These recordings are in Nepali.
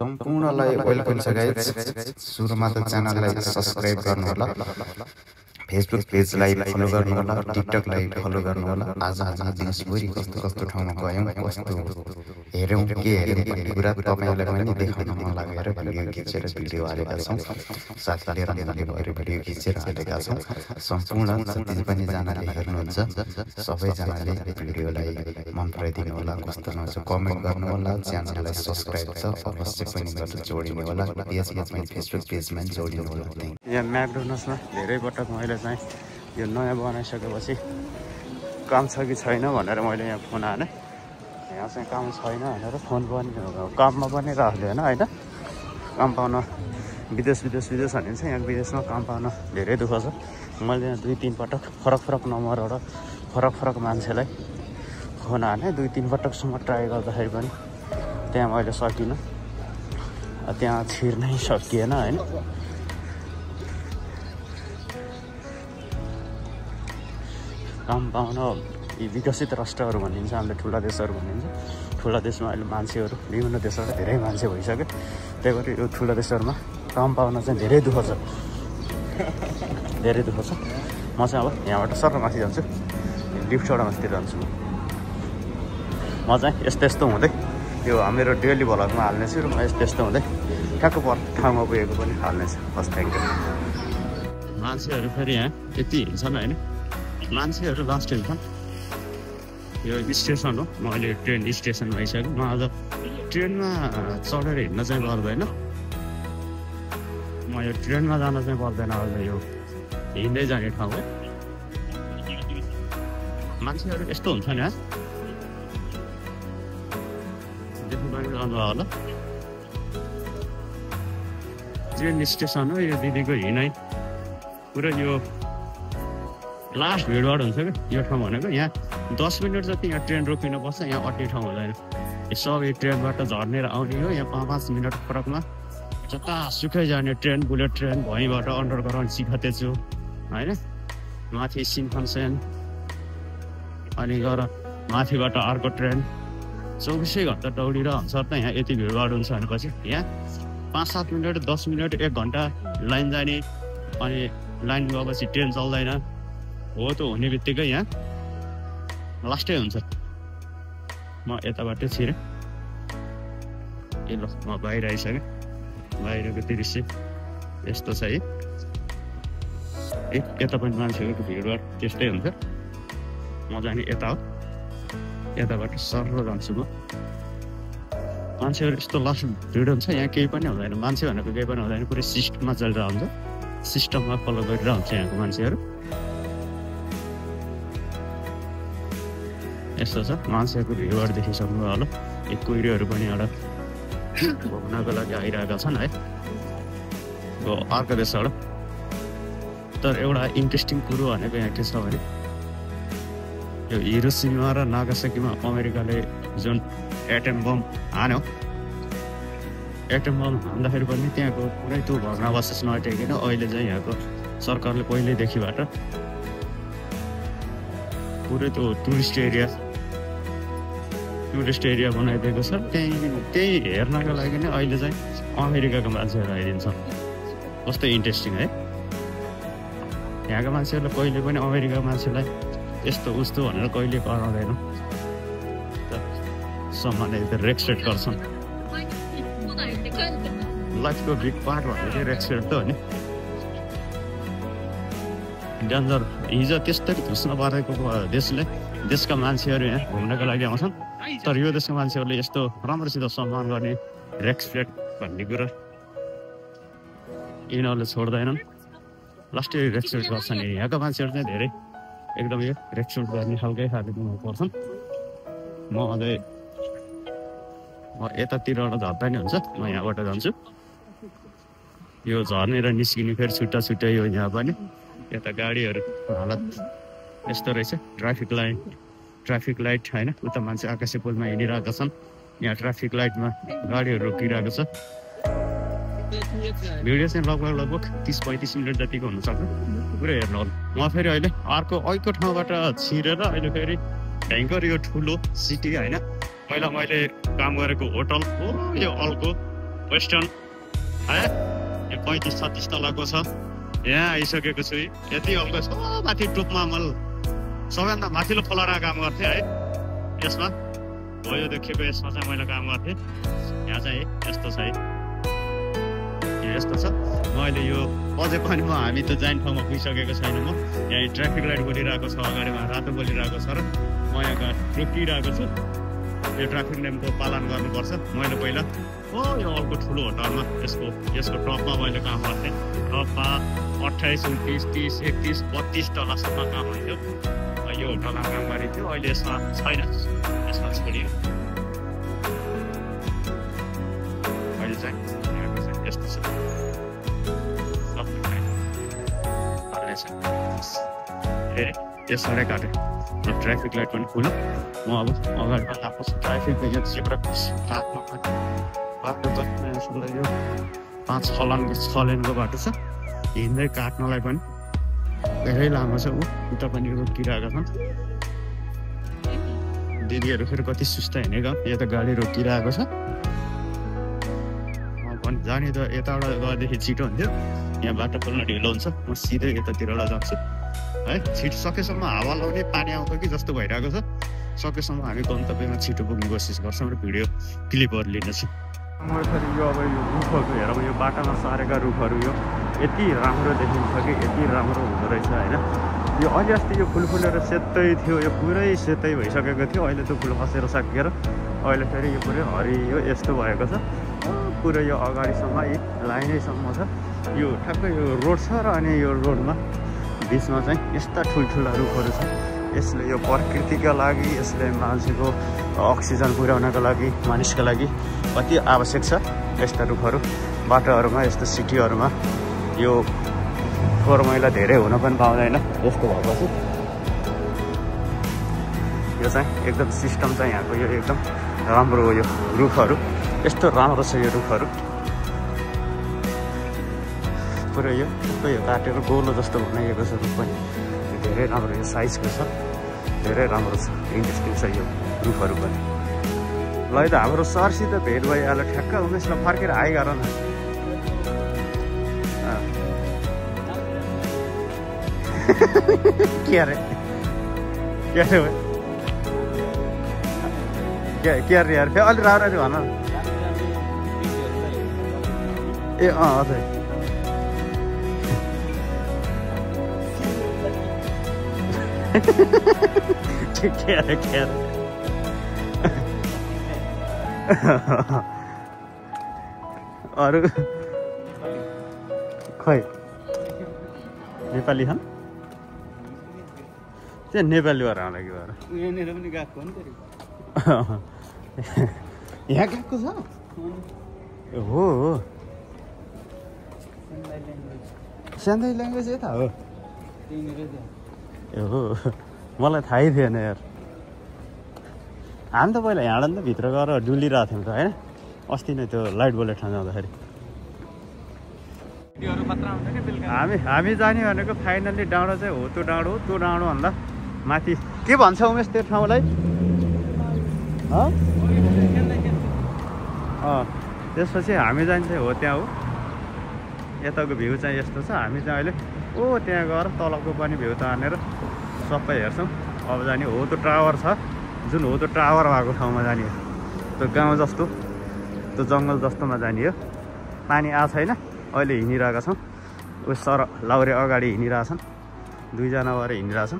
सम्पूर्णलाई वेलकम छ गाइस। सुरुमा त च्यानललाई सब्स्क्राइब गर्नु होला, फेसबुक पेजलाई फलो गर्नु होला, टिकटकलाई फलो गर्नु होला। आज दिनभरि कस्तो कस्तो ठाउँमा गयौँ, कस्तो हेऱ्यौँ, के हेऱ्यौँ भन्ने कुरा तपाईँलाई पनि देखाउन मन लागेर भिडियो खिचेर भिडियो हालेका छौँ। साथी लिएर हामीले भएर भिडियो खिचेर हालेका छौँ। सम्पूर्ण जति पनि जनाले हेर्नुहुन्छ सबैजनाले भिडियोलाई मन पराइदिनु होला, कस्तो नछ कमेन्ट गर्नु होला, च्यानललाई सब्स्क्राइब छ अवश्य पनि गरेर जोडिनु होला, पेजमा पनि फेसबुक पेजमा जोडिनु होला। यहाँ म्याकडोनल्ड्समा धेरै पटक मैले चाहिँ यो नयाँ बनाइसकेपछि काम छ कि छैन भनेर मैले यहाँ फोन हालेँ। यहाँ चाहिँ काम छैन भनेर फोन पनि काममा पनि राख्दैन होइन। काम पाउन विदेश भनिन्छ, यहाँ विदेशमा काम पाउन धेरै दुःख छ। मैले यहाँ 2-3 पटक फरक नम्बरबाट फरक मान्छेलाई फोन हालेँ। 2-3 पटकसम्म ट्राई गर्दाखेरि पनि त्यहाँ मैले सकिनँ, त्यहाँ छिर्नै सकिएन होइन। काम पाउन यी विकसित राष्ट्रहरू भनिन्छ, हामीले ठुला देशहरू भनिन्छ। ठुला देशमा अहिले मान्छेहरू विभिन्न देशबाट धेरै मान्छे भइसक्यो, त्यही भएर यो ठुला देशहरूमा काम पाउन चाहिँ धेरै दुःख छ, धेरै दुःख छ। म चाहिँ अब यहाँबाट सर माथि जान्छु, लिफ्टबाट माथि जान्छु। म चाहिँ यस्तो हुँदै यो मेरो डेली भ्लगमा हाल्नेछु र म यस्तो हुँदै ठ्याक्क पर ठाउँमा पुगेको पनि हाल्नेछु। हस्, थ्याङ्क यू। मान्छेहरू फेरि यहाँ यति हिँड्छन् होइन, मान्छेहरू लास्ट हिँड्छन्। यो स्टेसन हो, म अहिले ट्रेन स्टेसन भइसक्यो। म आज ट्रेनमा चढेर हिँड्न चाहिँ पर्दैन, म यो ट्रेनमा जान चाहिँ पर्दैन। अब यो हिँड्दै जाने ठाउँ हो। मान्छेहरू यस्तो हुन्छन् यहाँ, देख्नु पनि जानुभयो होला। ट्रेन स्टेसन हो यो, दिदीको हिँडाइ पुरा यो लास्ट भिडभाड हुन्छ क्या यो ठाउँ भनेको। यहाँ 10 मिनट जति यहाँ ट्रेन रोकिनुपर्छ, यहाँ अट्ने ठाउँ हुँदैन। यो सबै ट्रेनबाट झर्नेर आउने हो। यहाँ 5 मिनट फरकमा जतासुकै जाने ट्रेन, बुलेट ट्रेन, भुइँबाट अन्डरग्राउन्ड चिखातेछु होइन, माथि सिन्खनसेन, अनि गएर माथिबाट अर्को ट्रेन। 24 घन्टा दौडिरहन्छ त यहाँ। यति भिडभाड हुन्छ भनेपछि यहाँ 5-7 मिनट, 10 मिनट, 1 घन्टा लाइन जाने, अनि लाइन गएपछि ट्रेन चल्दैन हो। त हुने बित्तिकै यहाँ लास्टै हुन्छ। म यताबाटै छिरेँ। ए ल, म बाहिर आइसकेँ। बाहिरको दृश्य यस्तो छ है। यता पनि मान्छेहरूको भिडभाड त्यस्तै हुन्छ। म जाने यता हो, यताबाट सर्र जान्छु म। मान्छेहरू यस्तो लास्ट भिड हुन्छ, यहाँ केही पनि हुँदैन। मान्छे भनेको केही पनि हुँदैन, पुरै सिस्टममा चलिरहेको हुन्छ, सिस्टममा फलो गरिरहेको हुन्छ यहाँको मान्छेहरू। यस्तो छ, मान्छेहरूको भिडभाड देखिसक्नु होला। एक कुहिरोहरू पनि एउटा घुम्नको लागि आइरहेका छन् है, अर्को देशबाट। तर एउटा इन्ट्रेस्टिङ कुरो भनेको यहाँ के छ भने यो हिरोसिमा र नागासाकीमा अमेरिकाले जुन एटम बम हान्यो, एटम बम हान्दाखेरि पनि त्यहाँको कुनै त्यो भग्नावशेष नहटेकिन अहिले चाहिँ यहाँको सरकारले पहिल्यैदेखिबाट पुरै त्यो टुरिस्ट एरिया बनाइदिएको छ। त्यही हेर्नको लागि नै अहिले चाहिँ अमेरिकाको मान्छेहरू आइदिन्छन्। कस्तो इन्ट्रेस्टिङ है। यहाँका मान्छेहरूले कहिले पनि अमेरिकाको मान्छेलाई यस्तो उस्तो भनेर कहिले कराउँदैन, सम्मान एकदम रेस्पेक्ट गर्छन्। लाइफको बिग पार्ट भनेको रेस्पेक्ट त हो नि। डेन्जर। हिजो त्यस्तै घुस्न परेको देशका मान्छेहरू यहाँ घुम्नको लागि आउँछन्, तर यो देशका मान्छेहरूले यस्तो राम्रोसित सम्मान गर्ने, रेस्पेक्ट भन्ने कुरा यिनीहरूले छोड्दैनन्। लास्टै रेस्पेक्ट गर्छन्। यहाँका मान्छेहरू चाहिँ धेरै एकदम यो रेस्पेक्ट गर्ने खालकै पर्छन्। म यतातिरबाट झर्दा नि हुन्छ, म यहाँबाट जान्छु। यो झर्नेर निस्किने फेरि छुट्टा यो यहाँ पनि। यता गाडीहरू हालत यस्तो रहेछ। ट्राफिक लाइट होइन, उता मान्छे आकाशे पुलमा हिँडिरहेका छन्। यहाँ ट्राफिक लाइटमा गाडीहरू रोकिरहेको छ। भिडियो चाहिँ लगभग 30-35 मिनट जतिको हुनसक्छ। पुरै हेर्नु होला। म फेरि अहिले अर्को ठाउँबाट छिरेर अहिले फेरि भयङ्कर यो ठुलो सिटी होइन, पहिला मैले काम गरेको होटल हो यो अल्को वेस्टर्न है यो 35-36 तलको छ यहाँ आइसकेको छु यति हल्का छ माथि टोपमा मल सबैभन्दा माथिल्लो फ्लोरमा काम गर्थेँ है यसमा हो यो देखेको यसमा चाहिँ मैले काम गर्थेँ यहाँ चाहिँ यस्तो छ है यस्तो छ मैले यो अझै पनि हामी त जाने ठाउँमा पुगिसकेको छैन म यहाँ ट्राफिक लाइट बोलिरहेको छ अगाडिमा रातो बोलिरहेको छ र म यहाँ रोकिरहेको छु यो ट्राफिक नियमको पालन गर्नुपर्छ मैले पहिला यो अर्को ठुलो होटलमा यसको टपमा मैले काम गर्थेँ टपमा 28, 29, 30, 31, 32 तलसम्म काम हुन्थ्यो यो होटलमा काम गरेको थियो अहिले यसमा छैन यसमा छोडियो अहिले चाहिँ यस्तो छ यसरी काटेँ ट्राफिक लाइट पनि खुल्यो म अब अगाडि लाग्छु ट्राफिकको यो जेब्रा काट्नु बाटो त यो 5 लेनको बाटो छ हिँड्दै काट्नलाई पनि धेरै लामो छ उता पनि रोकिरहेका छन् दिदीहरू फेरि कति सुस्ता हिँडेको यो त गाडी रोकिरहेको छ जाने त यताबाट गएदेखि छिटो हुन्थ्यो यहाँ बाटो खोल्न ढिलो हुन्छ म सिधै यतातिरबाट जान्छु है छिटो सकेसम्म हावा लाउने पानी आउँछ कि जस्तो भइरहेको छ सकेसम्म हामी गन्तव्यमा छिटो पुग्ने कोसिस गर्छौँ र भिडियो क्लिपहरू लिनेछु म फेरि यो अब यो रुखहरू हेरौँ यो बाटामा सारेका रुखहरू यो यति राम्रो देखिन्छ कि यति राम्रो हुँदो रहेछ होइन यो अलि अस्ति यो फुल फुलेर सेतै थियो यो पुरै सेतै भइसकेको थियो अहिले त्यो फुल खसेर सकिएर अहिले फेरि यो पुरै हरियो यस्तो भएको छ पुरै यो अगाडिसम्म लाइनैसम्म छ यो ठ्याक्कै यो रोड छ र अनि यो रोडमा बिचमा चाहिँ यस्ता ठुल्ठुला रुखहरू छ यसले यो प्रकृतिका लागि यसले मान्छेको अक्सिजन पुर्याउनका लागि मानिसका लागि अति आवश्यक छ यस्ता रुखहरू बाटोहरूमा यस्तो सिटीहरूमा यो फोहोर मैला धेरै हुन पनि पाउँदैन यस्तो भएपछि यो चाहिँ एकदम सिस्टम चाहिँ यहाँको यो एकदम राम्रो हो यो रुखहरू यस्तो राम्रो छ यो रुखहरू पुरै यो काटेर गोलो जस्तो बनाइएको छ रुख पनि धेरै राम्रो यो साइजको छ धेरै राम्रो छ इन्ट्रेस्टिङ छ यो रुखहरू पनि ल त हाम्रो सरसित भेट भइहाल्यो ठ्याक्क उमेशलाई फर्केर आइगर न के अरे यार फेरि अलिक राम्ररी भन ए हजुर अरू खै नेपाली छन् त्यो नेपाली भएर आउला कि भएर यहाँनिर पनि गएको हो नि यहाँ गएको छ हो सेन्दाई ल्याङ्ग्वेज यता हो ए हो मलाई थाहै थिएन यार हामी त पहिला यहाँ त भित्र गएर डुलिरहेको थियौँ त होइन अस्ति नै त्यो लाइट बोलेट ठाउँ जाँदाखेरि हामी जाने भनेको फाइनल्ली डाँडो चाहिँ हो त्यो डाँडो भन्दा माथि के भन्छ उमेश त्यो ठाउँलाई त्यसपछि हामी जाने चाहिँ हो त्यहाँ हो यताको भ्यू चाहिँ यस्तो छ हामी चाहिँ अहिले त्यहाँ गएर तलको पनि भ्यू तानेर सबै हेर्छौँ अब जाने हो त्यो टावर छ जुन हो त्यो टावर भएको ठाउँमा जाने हो त्यो गाउँ जस्तो त्यो जङ्गल जस्तोमा जाने हो पानी आएको छैन अहिले हिँडिरहेका छौँ उस सर लाउरे अगाडि हिँडिरहेछन् दुईजना भएर हिँडिरहेछौँ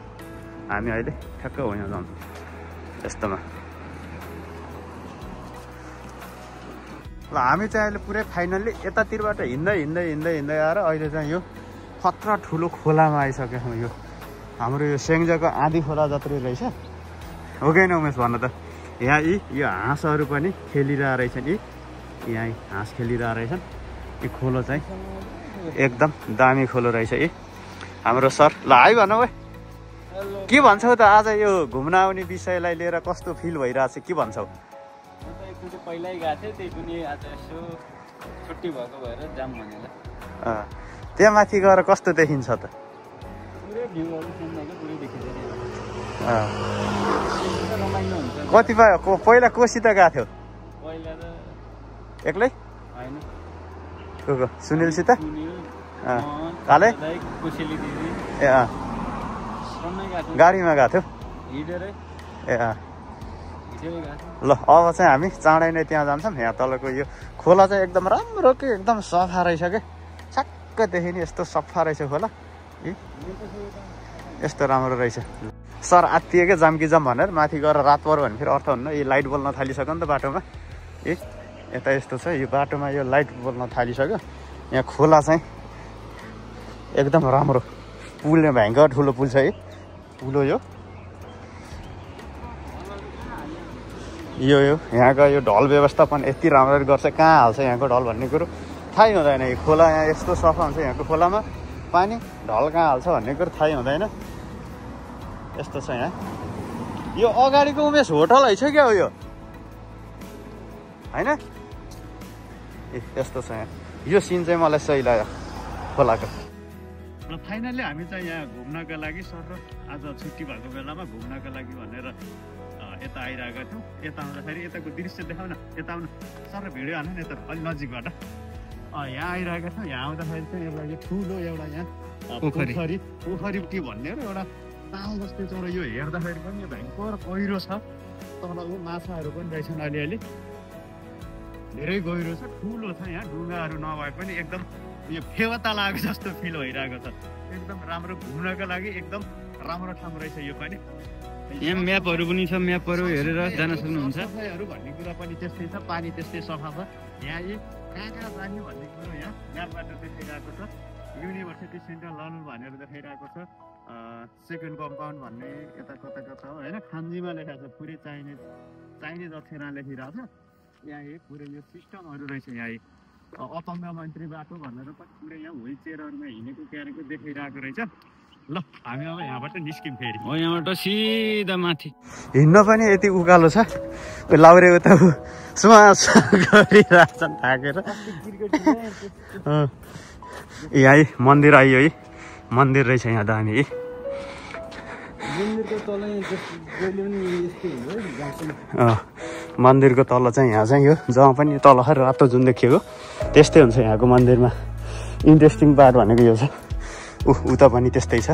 हामी अहिले ठ्याक्क हो यहाँ जान्छौँ यस्तोमा ल हामी चाहिँ अहिले पुरै फाइनल्ली यतातिरबाट हिँड्दै आएर अहिले चाहिँ यो खतरा ठुलो खोलामा आइसकेको छौँ यो हाम्रो यो सेङ्जाको आँधी खोला जत्रै रहेछ हो कि न उमेश भन्नु त यहाँ यो हाँसहरू पनि खेलिरहेको रहेछन् यहाँ हाँस खेलिरहेको रहेछन् यो खोलो चाहिँ एकदम दामी खोलो रहेछ हाम्रो सर ल है भनौ है के भन्छौ त आज यो घुम्न आउने विषयलाई लिएर कस्तो फिल भइरहेछ के भन्छौ पहिल्यै गएको थियो त्यही पनि आज यसो छुट्टी भएको भएर जाम भनेर त्यहाँ माथि गएर कस्तो देखिन्छ त कतिपय पहिला कोसित गएको थियो पहिला त एक्लै होइन को सुनिलसित सुनिल काले कोसेली दिदी ए सँगै गएको थियो गाडीमा गएको थियो हिँडेरै ए हिँडेरै गएको थियो ल अब चाहिँ हामी चाँडै नै त्यहाँ जान्छौँ यहाँ तलको यो खोला चाहिँ एकदम राम्रो कि एकदम सफा रहेछ कि छक्कदेखि नि यस्तो सफा रहेछ खोला यस्तो राम्रो रहेछ सर आत्तिए क्या जाम कि जाम भनेर माथि गएर रात पऱ्यो भने फेरि अर्थ हुन्न यो लाइट बल्न थालिसक्यो नि त बाटोमा यता यस्तो छ यो बाटोमा यो लाइट बल्न थालिसक्यो यहाँ खोला चाहिँ एकदम राम्रो पुल भयङ्कर ठुलो पुल छ है पुलो यो यहाँको यो ढल व्यवस्थापन यति राम्ररी गर्छ कहाँ हाल्छ यहाँको ढल भन्ने कुरो थाहै हुँदैन यो खोला यहाँ यस्तो सफा हुन्छ यहाँको खोलामा पानी ढल कहाँ हाल्छ भन्ने कुरो थाहै हुँदैन यस्तो छ यहाँ यो अगाडिको उमेश होटल है छ क्या हो यो होइन ए यस्तो छ यहाँ यो सिन चाहिँ मलाई सही लाग्यो खोलाको र फाइनली हामी चाहिँ यहाँ घुम्नको लागि सर र आज छुट्टी भएको बेलामा घुम्नको लागि भनेर यता आइरहेका थियौँ यता आउँदाखेरि यताको दृश्य देखाउन यता आउनु सर भिडियो हाल्नु नि यता अलिक नजिकबाट यहाँ आइरहेका छौँ यहाँ आउँदाखेरि चाहिँ एउटा यो ठुलो एउटा यहाँ पोखरी टी भन्ने एउटा ताल जस्तै छ र यो हेर्दाखेरि पनि यो भयङ्कर गहिरो छ तल माछाहरू पनि रहेछन् अलिअलि धेरै गहिरो छ ठुलो छ यहाँ ढुङ्गाहरू नभए पनि एकदम यो फेवता लागेको जस्तो फिल भइरहेको छ एकदम राम्रो घुम्नको लागि एकदम राम्रो ठाउँ रहेछ यो पनि यहाँ म्यापहरू पनि छ म्यापहरू हेरेर जान सक्नुहुन्छ सफाइहरू भन्ने कुरा पनि त्यस्तै छ पानी त्यस्तै सफा छ यहाँ कहाँ कहाँ जाने भन्ने कुरो यहाँ म्यापबाट देखाइरहेको छ युनिभर्सिटी सेन्ट्रल लन्डन भनेर देखाइरहेको छ सेकेन्ड कम्पाउन्ड भन्ने यता कता कता हो होइन खान्जीमा लेखाएको छ पुरै चाइनिज अक्षरमा लेखिरहेको छ यहाँ पुरै यो सिस्टमहरू रहेछ यहाँ अपाङ्ग मन्त्री बाटो भनेर पनि पुरै यहाँ व्हिल चेयरहरूमा हिँडेको क्यारेको देखाइरहेको रहेछ ल हामी अब यहाँबाट निस्क्यौँ फेरि हो यहाँबाट सिधा माथि हिँड्न पनि यति उकालो छ लाउरे उता सुवास गरिरहेछन् थाकेर यहाँ मन्दिर आइयो है मन्दिर रहेछ यहाँ दामी है मन्दिरको तल चाहिँ यहाँ चाहिँ यो जहाँ पनि तल रातो जुन देखिएको त्यस्तै हुन्छ यहाँको मन्दिरमा इन्ट्रेस्टिङ पार्ट भनेको यो छ उता पनि त्यस्तै छ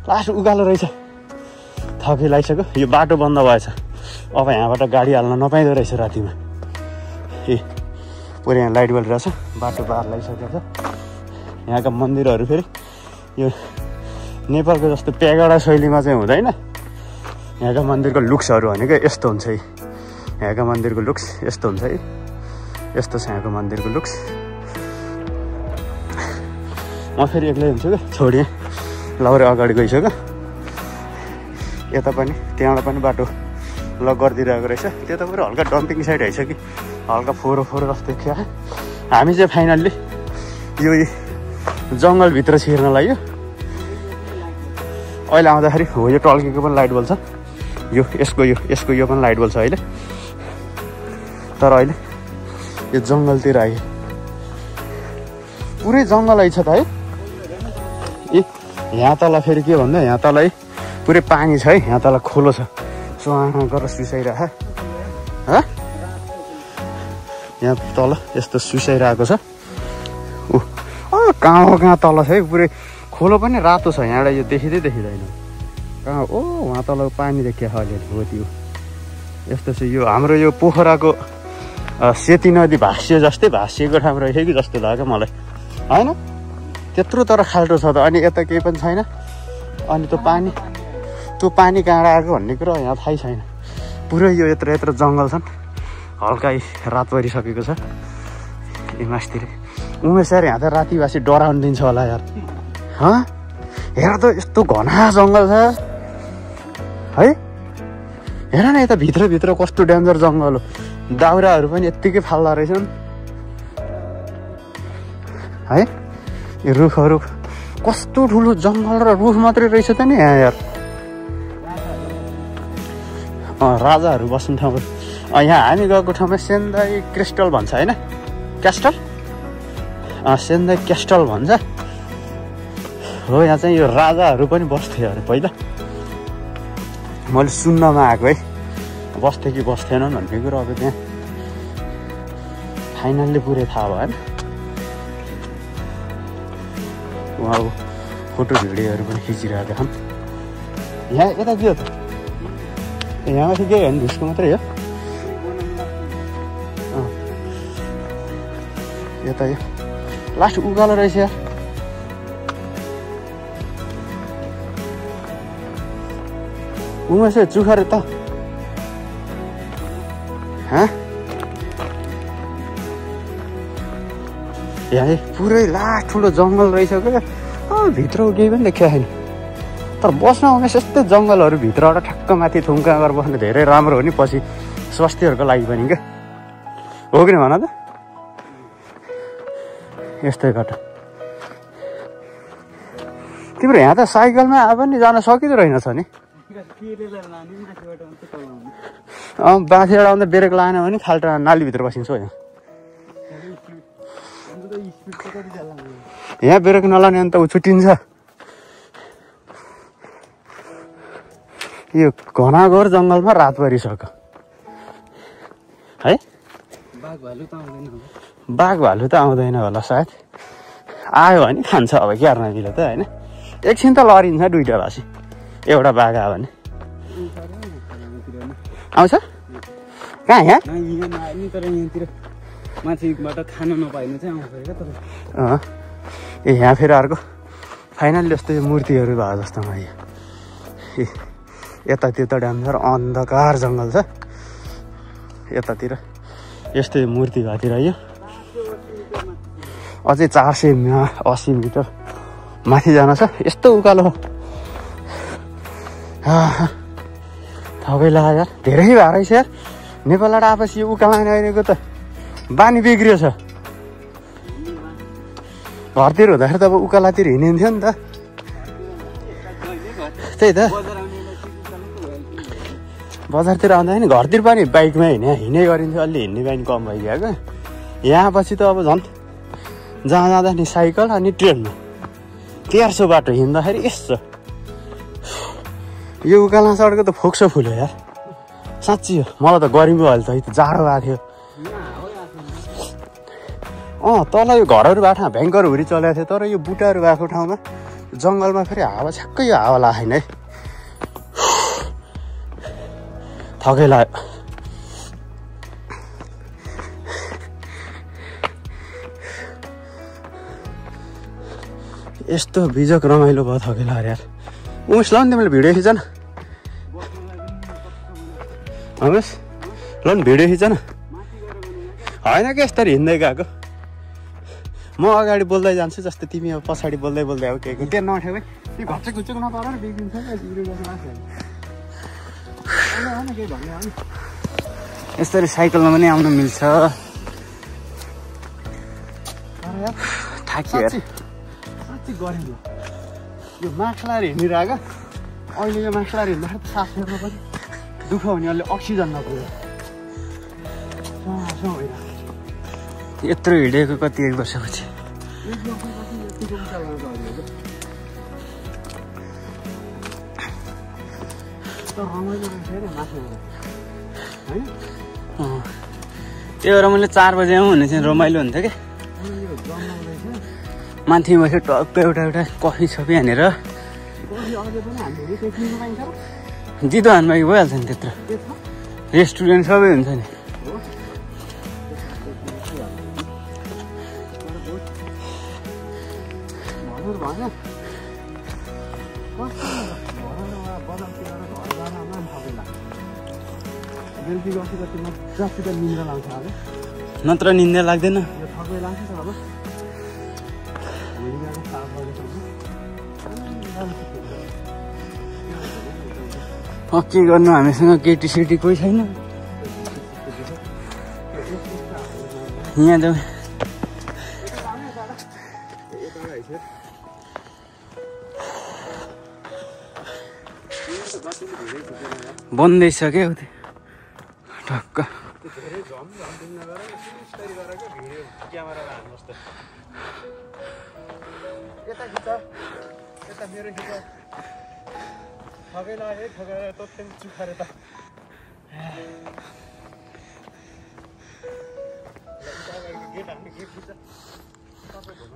लास्ट उकालो रहेछ थकी लगाइसक्यो यो बाटो बन्द भएछ अब यहाँबाट गाडी हाल्न नपाइँदो रहेछ रातिमा पुरै यहाँ लाइट बलिरहेछ बाटो पार लगाइसकेको छ यहाँका मन्दिरहरू फेरि यो नेपालको जस्तो प्यागडा शैलीमा चाहिँ हुँदैन यहाँका मन्दिरको लुक्सहरू भनेको यस्तो हुन्छ है यहाँका मन्दिरको लुक्स यस्तो हुन्छ है यस्तो छ यहाँको मन्दिरको लुक्स म फेरि एक्लै हुन्छु क्या छोडिएँ लौरे अगाडि गइसक्यो यता पनि त्यहाँबाट पनि बाटो लक गरिदिइरहेको रहेछ त्यो त पुरो हल्का डम्पिङ साइड रहेछ कि हल्का फोहोर जस्तो देखियो हामी चाहिँ फाइनल्ली यो जङ्गलभित्र छिर्न लाग्यो अहिले आउँदाखेरि हो यो टल्केको पनि लाइट बल्छ यो यसको यो पनि लाइट बल्छ अहिले तर अहिले यो जङ्गलतिर आयो पुरै जङ्गल आइछ त है ए यहाँ तल फेरि के भन्दा यहाँ तल है पुरै पानी छ है यहाँ तल खोलो छ सुहाँ गरेर सुसाइरह यहाँ तल यस्तो सुसाइरहेको छ कहाँ तल छ है पुरै खोलो पनि रातो छ यहाँबाट यो देखिँदैन कहाँ वहाँ तल पानी देखिया अहिले हो त्यो यस्तो छ यो हाम्रो यो पोखराको सेती नदी भाँसिएको ठाउँ रहेछ कि जस्तो लाग्यो मलाई होइन त्यत्रो तर खाल्टो छ त अनि यता केही पनि छैन अनि त्यो पानी कहाँबाट आएको भन्ने कुरो यहाँ थाहै छैन पुरै यो यत्रो जङ्गल छन् हल्का रात परिसकेको छ मासतिर उमेश यार यहाँ त रातिवासी डराउनु दिन्छ होला यार हेर त यस्तो घना जङ्गल छ है हेर न यता भित्र कस्तो डेन्जर जङ्गल हो दाउराहरू पनि यत्तिकै फाल्दा रहेछन् है यो रुखहरू कस्तो ठुलो जङ्गल र रुख मात्रै रहेछ त नि यहाँ यार राजाहरू बस्ने ठाउँ यहाँ हामी गएको ठाउँमा सेन्दाई क्रिस्टल भन्छ होइन क्यास्टल सेन्दाई क्यास्टल भन्छ हो यहाँ चाहिँ यो राजाहरू पनि बस्थे अरे पहिला मैले सुन्नमा आएको है बस्थे कि बस्थेनन् भन्ने कुरो अब त्यहाँ फाइनल्ली पुरै थाहा भयो होइन उहाँको फोटो भिडियोहरू पनि खिचिरहेका छन् यहाँ यता के हो त यहाँ माथि के होइन ढुसको मात्रै हो यता यो लास्ट उकालो रहेछ यार उमा चाहिँ चुखरे त यहाँ पुरै लास्ट ठुलो जङ्गल रहेछ क्या भित्र केही पनि देखिया छैन तर बस्न आउने यस्तै जङ्गलहरू भित्रबाट ठ्याक्क माथि थुङ्का गरेर बस्नु धेरै राम्रो हो नि पछि स्वास्थ्यहरूको लागि पनि क्या हो कि भन त यस्तै बाटो तिम्रो यहाँ त साइकलमा आए पनि जान सकिँदो रहेनछ नि बाँसीबाट आउँदा ब्रेक लाएन भने खाल्टा नालीभित्र बसिन्छ यहाँ यहाँ ब्रेक नलाउने अन्त ऊ छुट्टिन्छ यो घनाघोर जङ्गलमा रात परिसक्यो है बाघ भालु त आउँदैन होला सायद आयो भने खान्छ अब क्या नानीले त होइन एकछिन त लडिन्छ दुइटा भाषी एउटा बाघ आयो भने आउँछ कहाँ यहाँ माथिबाट खान नपाइनु चाहिँ आउँछ ए यहाँ फेरि अर्को फाइनल्ली जस्तो यो मूर्तिहरू भयो जस्तो यो यतातिर त ड्यामझर अन्धकार जङ्गल छ यतातिर यस्तै मूर्ति भएतिर यो अझै 480 मिटर माथि जान छ यस्तो उकालो हो थपै लाग्यो यार धेरै भएर रहेछ यार नेपालबाट आएपछि यो उकालो आइरहेको त बानी बिग्रियो छ घरतिर हुँदाखेरि त अब उकालातिर हिँडिन्थ्यो नि त त्यही त बजारतिर आउँदा नि घरतिर पनि बाइकमा हिँडे गरिन्थ्यो अलि हिँड्ने बानी कम भइगयो यहाँ पछि त अब झन् जहाँ जाँदा नि साइकल अनि ट्रेनमा 1300 बाटो हिँड्दाखेरि यस्तो यो उकाला सडको त फोक्सो फुल्यो यार साँच्ची हो मलाई त गर्मी भयो त जाडो भएको थियो तल यो घरहरू भएको ठाउँ भयङ्कर हुरी चलेको थियो तर यो बुट्टाहरू भएको ठाउँमा जङ्गलमा फेरि हावा छ्याक्कै यो हावा लागेन है थकै लाग्यो यस्तो बिजक रमाइलो भयो थकै लाग्यो यार उमेश ल नि तिमीले भिडियो खिच न उमेश ल नि भिडियो खिच न होइन कि यस्तरी हिँड्दै गएको म अगाडि बोल्दै जान्छु जस्तै तिमी अब पछाडि बोल्दै बोल्दै अब के त्यो नठ्याउ है त्यो घच्चक घुच्चक नपार बिग्रिन्छ यस्तरी साइकलमा पनि आउनु मिल्छ थाकियो साँच्ची गरिन्छ यो मास्क लाएर हिँडिरहेको अहिले यो मास्क लाएर हिँड्दाखेरि सास फेर्न पनि दुःख हुने अहिले अक्सिजन नपुग्यो यत्रो हिँडेको कति 1 वर्षपछि त्यही भएर मैले 4 बजेमा हुने चाहिँ रमाइलो हुन्थ्यो क्या माथि बसेर टक्क एउटा कफी सफी हानेर दिदो हानबाकी भइहाल्छ नि त्यत्रो रेस्टुरेन्ट सबै हुन्छ नि नत्र निन्दा लाग्दैन के गर्नु हामीसँग केटी सेटी कोही छैन यहाँ जाउँ बन्दैछ क्या ठक्क ल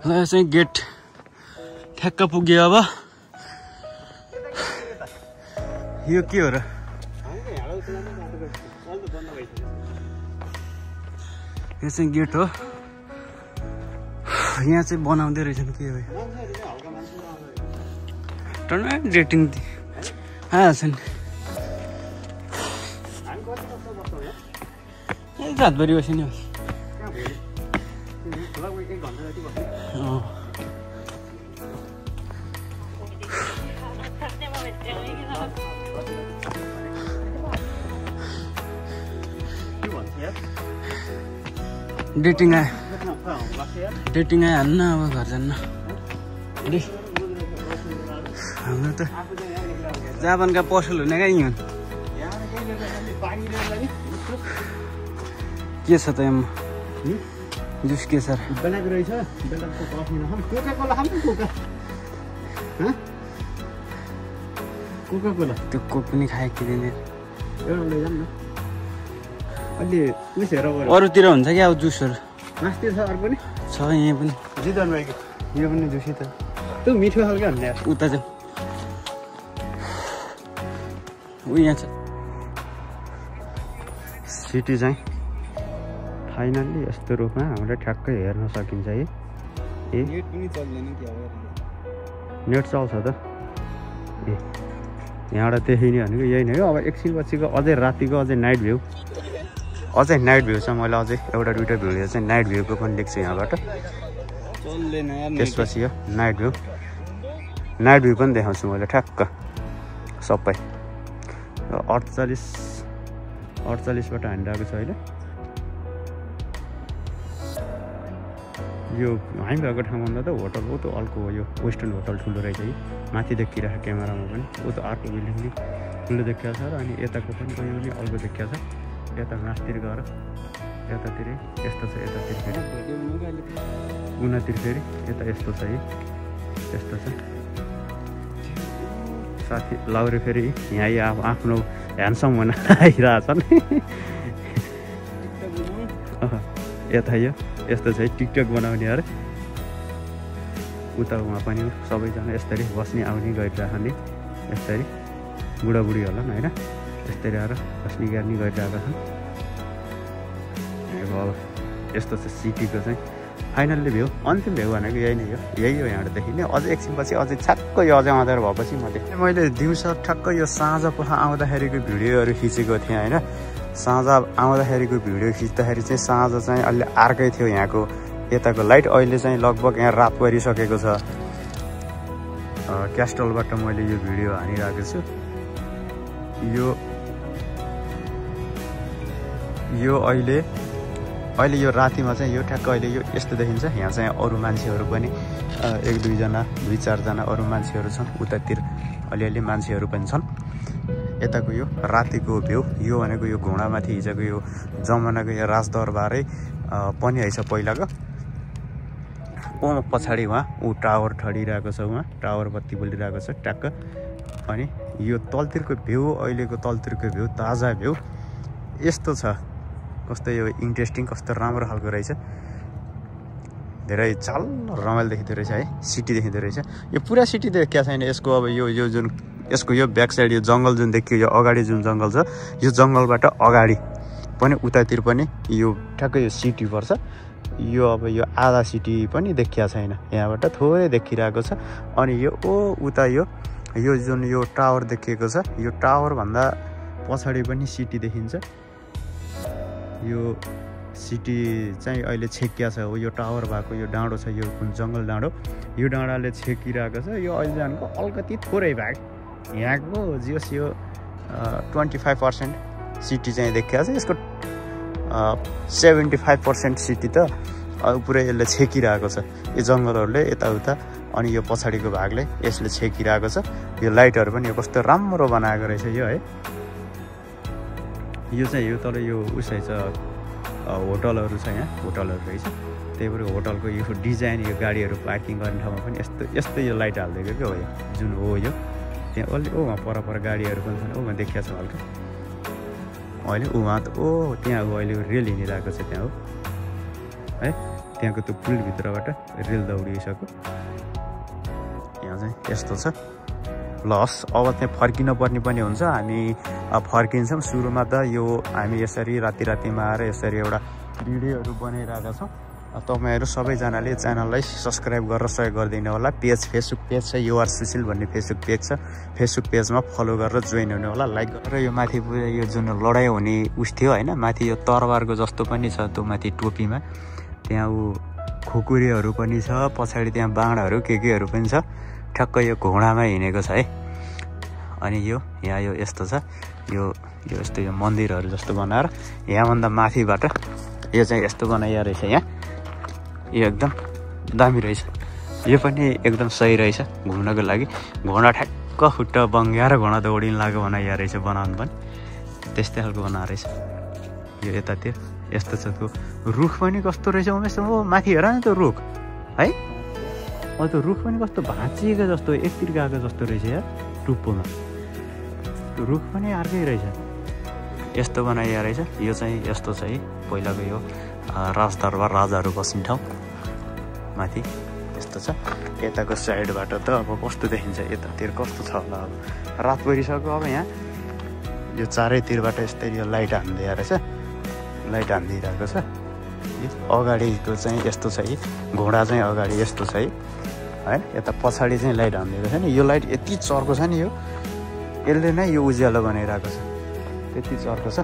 यो चाहिँ गेट ठ्याक्क पुग्यो अब यो के हो र यो चाहिँ गेट हो यहाँ चाहिँ बनाउँदै रहेछन् के हो रेटिङ छ नि रातभरि बस्यो नि डेटिङ आयो हान्न अब घर जान्न हाम्रो त जापानका पसल हुने क्या यहीँ के छ त यहाँ जुस के सर बेलाको रहेछ बेलाको कफी नखाम कोका कोला खाम कोका कोका कोला त्यो कोक पनि खाए कि दिने एउटा लैजाम न अलि उस हेर अरूतिर हुन्छ क्या अब जुसहरू मास्तिर छ अरू पनि छ यहाँ पनि जितन भएको यो पनि जुसै त त्यो मिठो खालको भन्ने उता चाहिँ ऊ यहाँ छ सिटी चाहिँ फाइनल्ली यस्तो रूपमा हामीले ठ्याक्कै हेर्न सकिन्छ है ए नेट पनि चल्दैन के अब नेट चल्छ त ए यहाँबाट देखिने भनेको यही नै हो अब एकछिन पछिको अझै रातिको अझै नाइट भ्यू छ मैले अझै एउटा दुइटा भिडियो चाहिँ नाइट भ्यूको पनि देख्छु यहाँबाट त्यसपछि यो नाइट भ्यू पनि देखाउँछु मैले ठ्याक्क सबै 48बाट हानिरहेको छ अहिले यो हामी भएको ठाउँभन्दा त होटल हो त्यो अर्को यो वेस्टर्न होटल ठुलो रहेछ है माथि देखिरहेको क्यामेरामा पनि ऊ त अर्को बिल्डिङ पनि ठुलो देखिएको छ र अनि यताको पनि कहीँ पनि अर्को देखिएको छ यता मासतिर गएर यतातिरै यस्तो छ यतातिर फेरि उनातिर फेरि यता यस्तो छ है यस्तो छ साथी लाउरे फेरि यहाँ आफ्नो ह्यान्डसम हुन आइरहेछन् यता यो यस्तो छ टिकटक बनाउने अरे उता उहाँ पनि सबैजना यसरी बस्ने आउने गरिरहेको यसरी बुढाबुढी होला होइन यसरी आएर बस्ने गर्ने गरिरहेका छन् अब यस्तो छ सिटीको चाहिँ फाइनल्ली भ्यू अन्तिम भ्यू भनेको यही नै हो यही हो यहाँबाट देखिने अझै एकछिनपछि अझै छक्क यो अझै अँध्यारो भएपछि म देखेँ मैले दिउँसो ठ्याक्क यो साँझ पख आउँदाखेरिको भिडियोहरू खिचेको थिएँ होइन साँझ आउँदाखेरिको भिडियो खिच्दाखेरि चाहिँ साँझ चाहिँ अलि अर्कै थियो यहाँको यताको लाइट अहिले चाहिँ लगभग यहाँ रात परिसकेको छ क्यास्टलबाट मैले यो भिडियो हानिरहेको छु यो अहिले यो रातिमा चाहिँ यो ठ्याक्क अहिले यो यस्तो देखिन्छ यहाँ चाहिँ अरू मान्छेहरू पनि एक दुईजना दुई चारजना अरू मान्छेहरू छन् उतातिर अलिअलि मान्छेहरू पनि छन् यताको यो रातिको भ्यू यो भनेको यो घोडामाथि हिजोको यो जमानाको यो राजदरबारै पनि रहेछ पहिलाको पछाडि उहाँ टावर ठडिरहेको छ उहाँ टावर बत्ती बलिरहेको छ ट्याक्क अनि यो तलतिरको भ्यू अहिलेको तलतिरको भ्यू ताजा भ्यू यस्तो छ कस्तो यो इन्ट्रेस्टिङ कस्तो राम्रो खालको रहेछ धेरै चाल रमाइलो देखिँदो रहेछ है सिटी देखिँदो रहेछ यो पुरा सिटी देखिया छैन यसको अब यो जुन यसको यो ब्याक साइड यो जङ्गल जुन देखियो यो अगाडि जुन जङ्गल छ यो जङ्गलबाट अगाडि पनि उतातिर पनि यो ठ्याक्कै यो सिटी पर्छ यो अब यो आधा सिटी पनि देखिया छैन यहाँबाट थोरै देखिरहेको छ अनि यो उता यो जुन यो टावर देखिएको छ यो टावरभन्दा पछाडि पनि सिटी देखिन्छ यो सिटी चाहिँ अहिले छेकिया छ हो यो टावर भएको यो डाँडो छ यो जङ्गल डाँडो यो डाँडाले छेकिरहेको छ यो अहिले जानको अलिकति थोरै भाग यहाँको जस यो 25% सिटी चाहिँ देखिएको छ यसको 75% सिटी त पुरै यसले छेकिरहेको छ यो जङ्गलहरूले यताउता अनि यो पछाडिको भागले यसले छेकिरहेको छ यो लाइटहरू पनि यो कस्तो राम्रो बनाएको रहेछ यो है यो चाहिँ यो तल यो उसै छ होटलहरू छ यहाँ होटलहरू रहेछ त्यही भएर होटलको यो डिजाइन यो गाडीहरू पार्किङ गर्ने ठाउँमा पनि यस्तो यो लाइट हालिदिएको क्या हो यो जुन हो यो त्यहाँ अलि वहाँ पर गाडीहरू पनि छन् वहाँ देखिया छ हल्का अहिले वहाँ त त्यहाँ अहिले रेल हिँडिरहेको छ त्यहाँ हो है त्यहाँको त्यो पुलभित्रबाट रेल दौडिसक्यो। यहाँ चाहिँ यस्तो छ। प्लस अब चाहिँ फर्किन पर्ने पनि हुन्छ। हामी फर्किन्छौँ। सुरुमा त यो हामी यसरी रातिमा आएर यसरी एउटा भिडियोहरू बनाइरहेका छौँ। तपाईँहरू सबैजनाले च्यानललाई सब्सक्राइब गरेर सहयोग गरिदिनु होला। फेसबुक पेज छ युआर सुशील भन्ने फेसबुक पेज छ। फेसबुक पेजमा फलो गरेर जोइन हुनु होला, लाइक गरेर। यो माथि यो जुन लडाइँ हुने उस थियो होइन, माथि यो तरवारको जस्तो पनि छ त्यो माथि टोपीमा। त्यहाँ खुकुरीहरू पनि छ, पछाडि त्यहाँ बाँडहरू केहरू पनि छ। ठ्याक्क यो घोडामा हिँडेको छ है। अनि यो यहाँ यो यस्तो छ, यो यस्तो यो मन्दिरहरू जस्तो बनाएर यहाँभन्दा माथिबाट यो चाहिँ यस्तो बनाइया रहेछ। यहाँ यो एकदम दामी रहेछ। यो पनि एकदम सही रहेछ घुम्नको लागि। घोडा ठ्याक्क खुट्टा बङ्ग्याएर घोडा दौडिन लाग्यो बनाइया रहेछ। बनाउनु पनि त्यस्तै खालको बनाएको रहेछ। यो यतातिर यस्तो छ। त्यो रुख पनि कस्तो रहेछ उमेश, माथि हेर न त्यो रुख है। त्यो रुख पनि कस्तो भाँचिएको जस्तो एकतिर गएको जस्तो रहेछ यार टुप्पोमा। त्यो रुख पनि अर्कै रहेछ। यस्तो बनाइया रहेछ। यो चाहिँ यस्तो छ है, पहिलाको यो राजदरबार राजाहरू बस्ने ठाउँ माथि यस्तो छ। यताको साइडबाट त अब कस्तो देखिन्छ, यतातिर कस्तो छ होला। अब रात परिसक्यो। अब यहाँ यो चारैतिरबाट यस्तै यो लाइट हान्दै रहेछ, लाइट हानिदिइरहेको छ। अगाडिको चाहिँ यस्तो छ है, घोडा चाहिँ अगाडि यस्तो छ है। यता पछाडि चाहिँ लाइट हानिदिएको छ नि। यो लाइट यति चर्को छ नि, यो यसले नै यो उज्यालो बनाइरहेको छ। यति चर्को छ।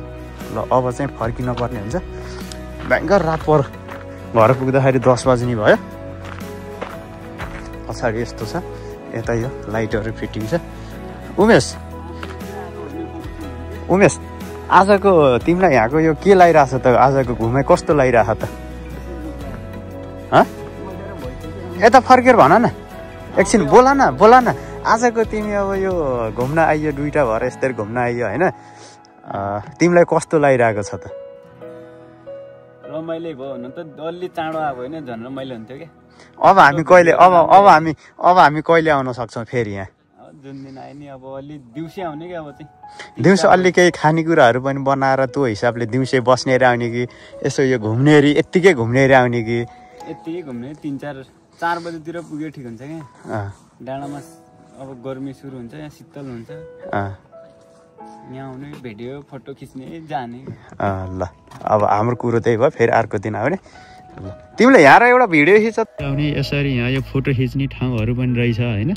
ल अब चाहिँ फर्किन पर्ने हुन्छ। भयङ्कर रात पर घर पुग्दाखेरि 10 बज्ने भयो। पछाडि यस्तो छ, यता यो लाइटहरू फिटिङ छ। उमेश आजको तिमीलाई यहाँको यो के लागिरहेछ त? आजको घुमाइ कस्तो लागिरहेछ त? यता फर्केर भन न, एकछिन बोला न। आजको तिमी अब यो घुम्न आइयो, दुईटा भएर यस्तरी घुम्न आइयो होइन, तिमीलाई कस्तो लागिरहेको छ त? रमाइलो भयो हुन त। अलि चाँडो आएको होइन, झन् रमाइलो हुन्थ्यो क्या। अब हामी कहिले आउन सक्छौँ फेरि यहाँ? जुन दिन आयो नि अब अलि दिउँसै आउने कि। अब चाहिँ दिउँसो अलि केही खानेकुराहरू पनि बनाएर त्यो हिसाबले दिउँसै बस्नेर आउने कि यसो यो घुम्नेरी यत्तिकै घुम्नेर आउने कि? यत्तिकै घुम्ने 3-4 बजीतिर पुग्यो ठिक हुन्छ क्या। डाँडामा अब गर्मी सुरु हुन्छ, यहाँ शीतल हुन्छ। यहाँ आउने भिडियो फोटो खिच्ने जाने। ल अब हाम्रो कुरो त्यही भयो। फेरि अर्को दिन आउने। तिमीले यहाँ एउटा भिडियो खिच आउने। यसरी यहाँ यो फोटो खिच्ने ठाउँहरू पनि रहेछ होइन।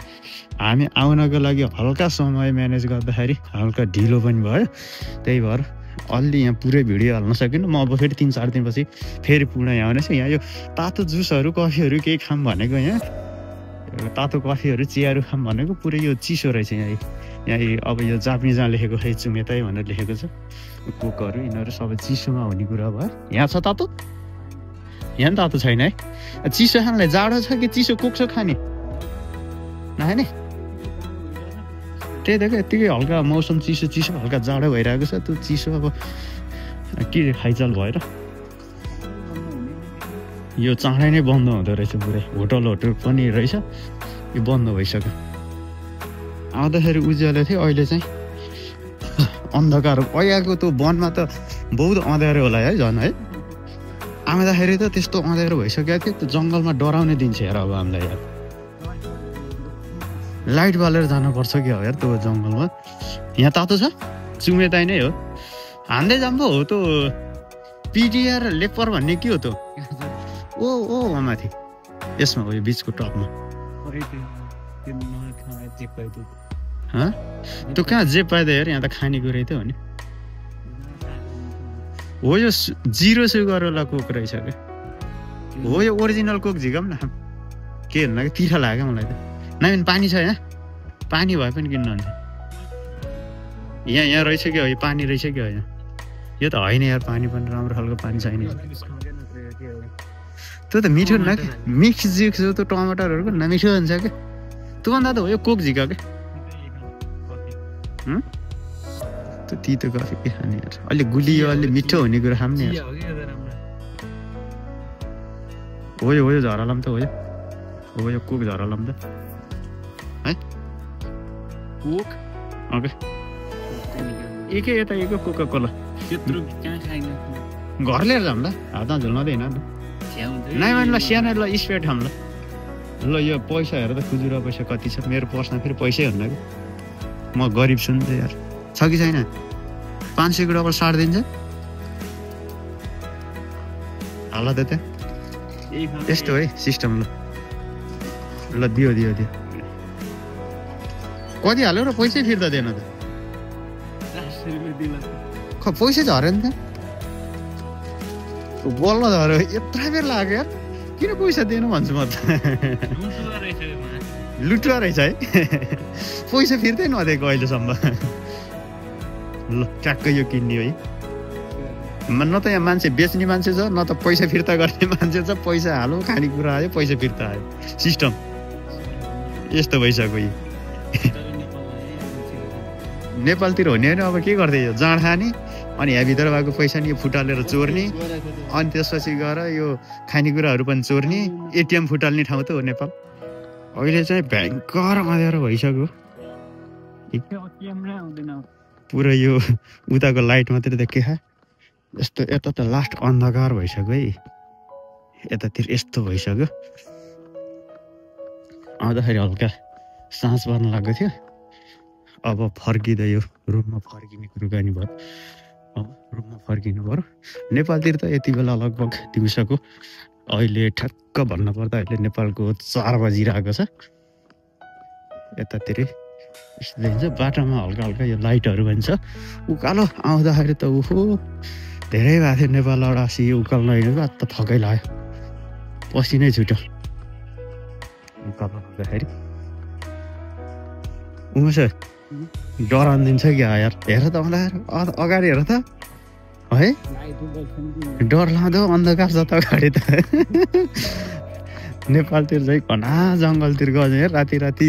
हामी आउनको लागि हल्का समय म्यानेज गर्दाखेरि हल्का ढिलो पनि भयो। त्यही भएर अलि यहाँ पुरै भिडियो हाल्न सकिनँ। म अब फेरि 3-4 दिनपछि फेरि पुनः यहाँ आउनेछु। यहाँ यो तातो जुसहरू कफीहरू केही खाऊँ भनेको, यहाँ तातो कफीहरू चियाहरू खाऊँ भनेको। पुरै यो चिसो रहेछ यहाँ अब यो जापानिजमा लेखेको खै चुमेताई भनेर लेखेको छ। कोकहरू यिनीहरू सबै चिसोमा हुने कुरा भयो। यहाँ छ तातो? यहाँ पनि तातो छैन है। चिसो खानलाई जाडो छ कि चिसो कोक्सो खाने? नखाने? त्यही त क्या, यत्तिकै हल्का मौसम चिसो हल्का जाडो भइरहेको छ। त्यो चिसो अब के खाइचाल भएर यो चाँडै नै बन्द हुँदो रहेछ। पुरै होटल पनि रहेछ, यो बन्द भइसक्यो। आउँदाखेरि उज्यालो थियो, अहिले चाहिँ अन्धकार। पहिलाको त्यो वनमा त बहुत अँध्यारो होला है झन् है। आउँदाखेरि त त्यस्तो अँध्यारो भइसकेको थियो। त्यो जङ्गलमा डराउने दिन छ यार अब हामीलाई यार। लाइट बालेर जानुपर्छ कि अब यार त्यो जङ्गलमा। यहाँ तातो छ, चुमेताई नै हो। हान्दै जाम्बो हो त्यो पिडिआर लेपर भन्ने के हो त्यो? ओ माथि यसमा हो, यो बिचको टपमा। त्यो कहाँ जे पाइदा हेर, यहाँ त खानेकुरै त हो नि। हो यो 0 सुगरवाला कोक रहेछ क्या। हो यो ओरिजिनल कोक झिकाउँ न। के भन्नु कि तिखा लाग्यो मलाई त। नाइन पानी छ यहाँ? पानी भए पनि किन्नु हुन्छ। यहाँ रहेछ क्या, यो पानी रहेछ क्या यहाँ? यो त होइन यार, पानी पनि राम्रो खालको पानी छैन। त्यो त मिठो न, मिक्स जिक्स हो त्यो टमाटरहरूको नमिठो हुन्छ क्या। त्योभन्दा त हो यो कोक झिका क्या। त्यो तितो कफी के खाने यार? अलि गुलियो अलि मिठो हुने कुरा खाऊँ नि यार। हो यो झरलम त हो यो कोक झरलम त है। कोक ओके एकै यता एकै कोका कोला। त्यत्रो कहाँ खाइन? घर लिएर जाऊँ ल, हातमा झुल्नाउँदैन नि त। नाइ ल सानो ल स्पेट हम ल यो पैसा हेर त खुजुरा पैसा कति छ मेरो पर्समा फेरि पैसै हुन्न कि म गरिब छु नि त यार छ कि छैन 500 को डबल 60 दिन्छ हाल त त्यहाँ यस्तो है सिस्टम ल दियो कति हाल्यो र पैसै फिर्ता दिएन त पैसै झऱ्यो नि त बल्ल झऱ्यो यत्रो बेर लाग्यो यार किन पैसा दिएन भन्छु म त लुटुवा रहेछ है पैसा फिर्तै नदिएको अहिलेसम्म ल ट्याक्कै यो किन्ने है न त यहाँ मान्छे बेच्ने मान्छे छ न त पैसा फिर्ता गर्ने मान्छे छ पैसा हालो खानेकुरा आयो पैसा फिर्ता आयो सिस्टम यस्तो भइसक्यो यी नेपालतिर हुने होइन अब के गर्दै यो जाँड खाने अनि यहाँभित्र भएको पैसा नि फुटालेर चोर्ने अनि त्यसपछि गएर यो खानेकुराहरू पनि चोर्ने एटिएम फुटाल्ने ठाउँ त हो नेपाल अहिले चाहिँ भयङ्कर अँध्यारो भइसक्यो पुरा यो उताको लाइट मात्रै देखे यस्तो यता त लास्ट अन्धकार भइसक्यो है यतातिर यस्तो भइसक्यो आउँदाखेरि हल्का सास पर्न लाग्यो थियो अब फर्किँदै यो रुममा फर्किने कुरो गर्ने भयो अब रुममा फर्किनु पर्यो नेपालतिर त यति बेला लगभग दिउँसोको अहिले ठ्याक्क भन्नुपर्दा अहिले नेपालको 4 बजिरहेको छ यतातिर यस्तो देखिन्छ बाटोमा हल्का हल्का यो लाइटहरू पनि छ उकालो आउँदाखेरि त उहो धेरै भएको थियो नेपालबाट अस्ति यो उकालो नहिँडेको त थकै लाग्यो पसिनै छुट्यो उकालो आउँदाखेरि उमेश डराउनु दिन्छ क्या यार हेर त अगाडि हेर त है डर लाग्दो अन्धकार छ त अगाडि त नेपालतिर चाहिँ घना जङ्गलतिर गयो राति राति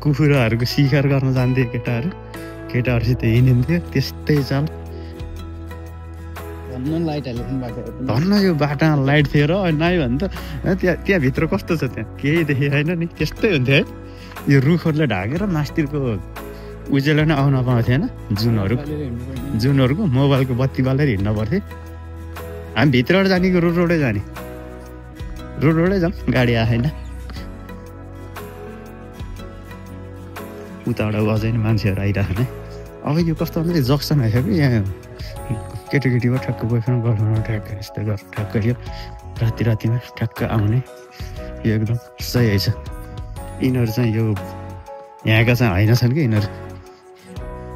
कुखुराहरूको शिकार गर्न जान्थे केटाहरूसित हिँडिन्थ्यो त्यस्तै चाल धन्न यो बाटामा लाइट थियो र नाइ भने त त्यहाँभित्र कस्तो छ त्यहाँ केही देखिएन नि त्यस्तै हुन्थ्यो है यो रुखहरूले ढाकेर मास्तिरको उज्यालो नै आउन पाउँथ्यो होइन जुनहरूको मोबाइलको बत्ती बालेर हिँड्न पर्थ्यो हामी भित्रबाट जाने कि रोडै जाने रोडै जाऊँ गाडी आएन उताबाट अझै नि मान्छेहरू आइरहेको नै अब यो कस्तो भन्दा जक्सन आइसक्यो यहाँ केटाकेटीबाट ठ्याक्क बोयफ्रेन्ड गर्लफ्रेन्डमा ठ्याक्क यस्तो गरेर ठ्याक्क यो रातिमा ठ्याक्क आउने यो एकदम सही छ यिनीहरू चाहिँ यो यहाँका चाहिँ होइन छन् कि यिनीहरू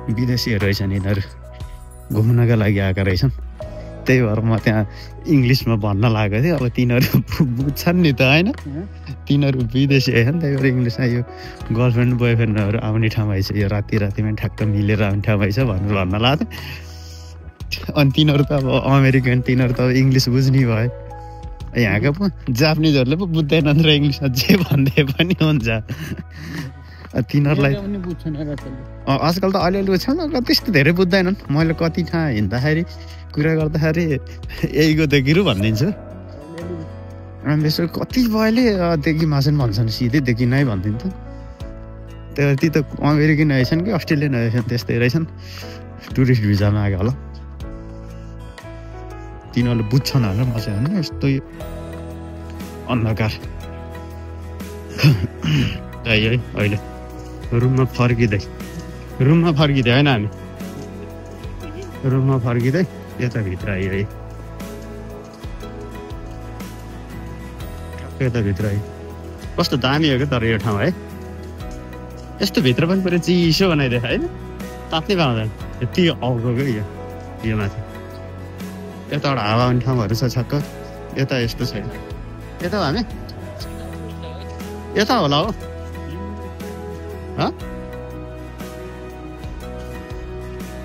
विदेशीहरू रहेछन् यिनीहरू घुम्नका लागि आएका रहेछन् त्यही भएर म त्यहाँ इङ्ग्लिसमा भन्न लागेको थिएँ अब तिनीहरू बुझ्छन् नि त होइन तिनीहरू विदेशी आएछन् त्यही भएर इङ्ग्लिसमा यो गर्लफ्रेन्ड बोयफ्रेन्डहरू आउने ठाउँ आइछ यो रातिमा ठ्याक्क मिलेर आउने ठाउँ आइछ भनेर भन्न लाग्थ्यो अनि तिनीहरू त अब अमेरिकन तिनीहरू त अब इङ्ग्लिस बुझ्ने भयो यहाँका पो जापानिजहरूले पो बुझ्दैनन् र इङ्ग्लिसमा जे भन्दै पनि हुन्छ तिनीहरूलाई आजकल त अलिअलि बुझ्छ त्यस्तो धेरै बुझ्दैनन् मैले कति ठाउँ हिँड्दाखेरि कुरा गर्दाखेरि यहीको देखिरु भनिदिन्छु अनि त्यसो कति भएले देखि माछन् भन्छन् सिधै देखि नै भनिदिन्छ त्यो ती त अमेरिकन रहेछन् कि अस्ट्रेलियन रहेछन् त्यस्तै रहेछन् टुरिस्ट भिजामा आएको होला तिनीहरूले बुझ्छन् होला म चाहिँ होइन यस्तो अन्धकार त्यही है अहिले रुममा फर्किँदै होइन हामी रुममा फर्किँदै यता भित्र आयो है यता भित्र आयो कस्तो दामी हो क्या तर यो ठाउँ है यस्तो भित्र पनि पुरै चिसो बनाइदियो होइन तात्नै पाउँदैन यति अग्लो क्या यो माथि यताबाट हावा आउने ठाउँहरू छ छक्क यता यस्तो छैन यता हामी यता होला हो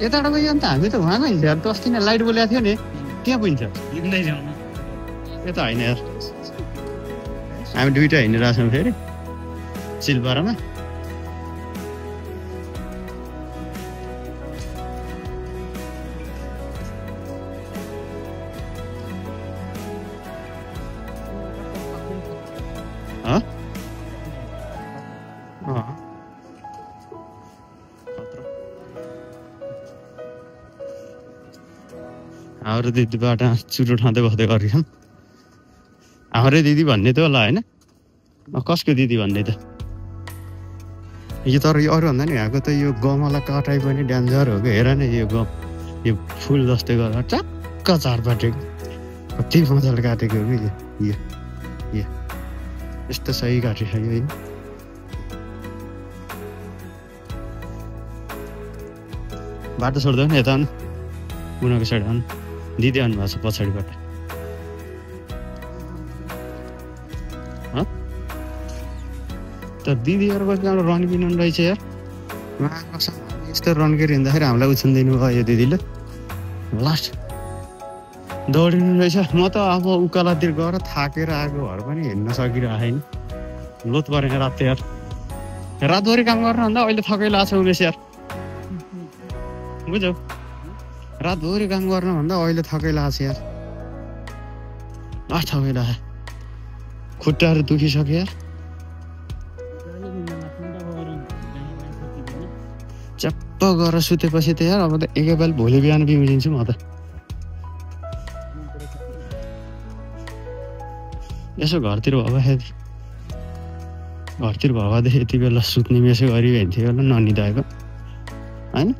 यताबाट गयो अन्त हामी त उहाँमा हिँड्यो त अस्ति नै लाइट बोलेको थियो नि त्यहाँ पुगिन्छ यता होइन यार हामी दुइटा हिँडिरहेको छौँ फेरि सिलपारामा हाम्रो दिदी बाटा चुरो ठाँदै बस्दै गरेछन् हाम्रै दिदी भन्ने त होला होइन कसको दिदी भन्ने त यो तर यो अरूभन्दा नि यहाँको त यो गमला कटाइ पनि डेन्जर हो कि हेर न यो गम यो फुल जस्तै गरेर चक्क झारपाटेको कति मजाले काटेको हो कि यो यस्तो सही काटेको यो बाटो छोड्दा नि यता आउनु उनीहरूको साइड आउनु दिदी आउनुभएको छ पछाडिबाट तर दिदीहरूको त्यहाँबाट रन किन्नु रहेछ यार यस्तो रन्केर हिँड्दाखेरि हामीलाई उछिनिदिनु भयो यो दिदीले लास्ट दौडिनु रहेछ म त अब उकालातिर गएर थाकेर आएको भएर पनि हिँड्न सकिरहेको छैन लोत परेन रात यार रातभरि काम गर्नुभन्दा अहिले थकै लाग्छ उमेश यार बुझ्यौ रातभरि काम गर्नुभन्दा अहिले थकै लाग्छ यार लास्ट थकै लाग्यो खुट्टाहरू दुखिसक्यो यार चप्प गरेर सुतेपछि त यार अब त एकैपाल भोलि बिहान बिउजिन्छु म त यसो घरतिर भएदेखि यति बेला सुत्ने मेसो गरिरहेको थियो होला ननिदाएको होइन